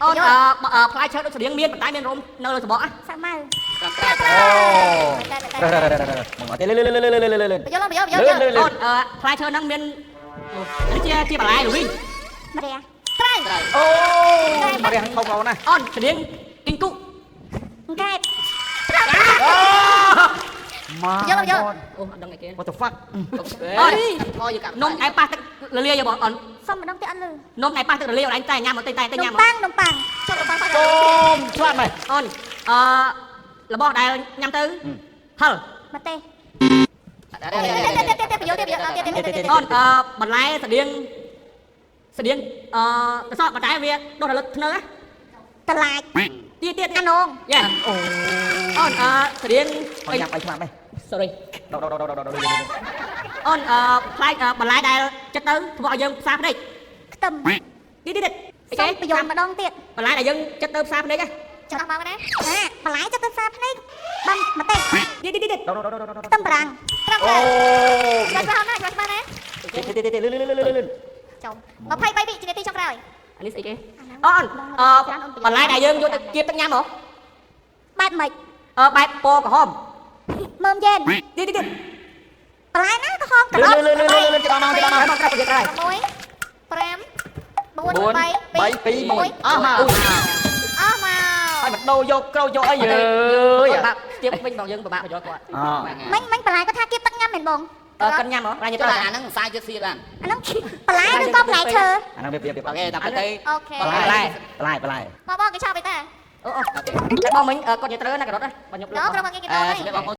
អូនអឺផ្លែឈើដូចស្រៀងមានប៉ុន្តែមានរោមនៅលើសបក សាម៉ៅ ត្រឹមត្រូវ អូមកទេលឿនលឿនលឿនលឿនលឿនលឿន បញ្យល់បញ្យល់បញ្យល់ លឿន អូនអឺផ្លែឈើហ្នឹងមាននេះជាបន្លែល្វីង ម្រះ ត្រូវ ត្រូវ អូមករះធំអូនណា អូនស្រៀងគីងគុ អង្កែប មក យល់យល់ អូអត់ដឹងអីគេ What the fuck? អូន ថយយកកាប់ នំឯប៉ះទឹករលាយបងអូន សុំម្ដងទៀតអត់លឺ នំឯប៉ះទឹករលាយអូនឯងតែញ៉ាំអត់តែតែ ន ញ៉ាំ ំប៉័ងនំប៉័ង ចូលរបស់ អូមឆ្លាតមែន អូនអឺរបស់ដែលញ៉ាំទៅហឹល ម្ទេស ទៀតទៀតបញ្យល់ទៀតបញ្យល់ទៀតទៀតទៀត អូនអឺបន្លែស្រៀងស្រៀងអឺកសក់ប៉ុន្តែវាដុះដល់លើធ្នើ តឡាច ទៀតទៀត អានង យ៉ា អូ អូនអឺស្រៀង អញញ៉ាំអីឆ្លាតមែន sorry ដកដកដកដកដក អូនអឺផ្លែបន្លែដែលចិត្តទៅធ្វើឲ្យយើងផ្សារភ្នែក ខ្ទឹម ទៀតទៀតអី សុ គេ ំបញ្យល់ម្ដងទៀត បន្លែដែលយើងចិត្តទៅផ្សារភ្នែកហ៎ ចង់មកណា អាបន្លែចិត្តទៅផ្សារភ្នែកបំម្ទេស ទៀតទៀតទៀត ដកដកដកដក ខ្ទឹមបារាំង ត្រឹម អូ ត្រូវច្បាស់ណាស់ច្បាស់ណាស់ ទៀតទៀតទៀតលឿនលឿនលឿនលឿន ចំ23វិនាទីចុងក្រោយ អានេះស្អីគេអូនអឺបន្លែដែលយើងយកទៅគៀបទឹកញ៉ាំហ៎ បែបម៉េច អឺបែបពណ៌ក្រហម មើមយេន ទៀតទៀតទៀត បន្លែណាក្រហមក្រហម លឿនលឿនលឿនលឿនដល់មកដល់មក មកប្រាប់គេក្រោយ 6 5 4 3 3 2 1អស់មក អស់មក ហើយមកដូរយកក្រោយយកអីយើយ ពិបាកទៀបវិញបងយើងពិបាកបញ្យល់គាត់ អ មិញមិញបន្លែគាត់ថាគៀបទឹកញ៉ាំមែនបង អឺកិនញ៉ាំហ៎រញ ចុះ ទៅ អាហ្នឹងសាយទៀតស៊ីបាន អាហ្នឹងបន្លែឬក៏ផ្លែឈើ អាហ្នឹងវាវា អូខេតាមទៅ អូខេ បន្លែបន្លែបន្លែ មកបងគេឆាប់ទៅតា អូអូបងមិញគាត់និយាយត្រូវណាការ៉ុតណាបងខ្ញុំ ដល់ក្រុមគេគេ អឺ ត ជំរាបបងប្អូន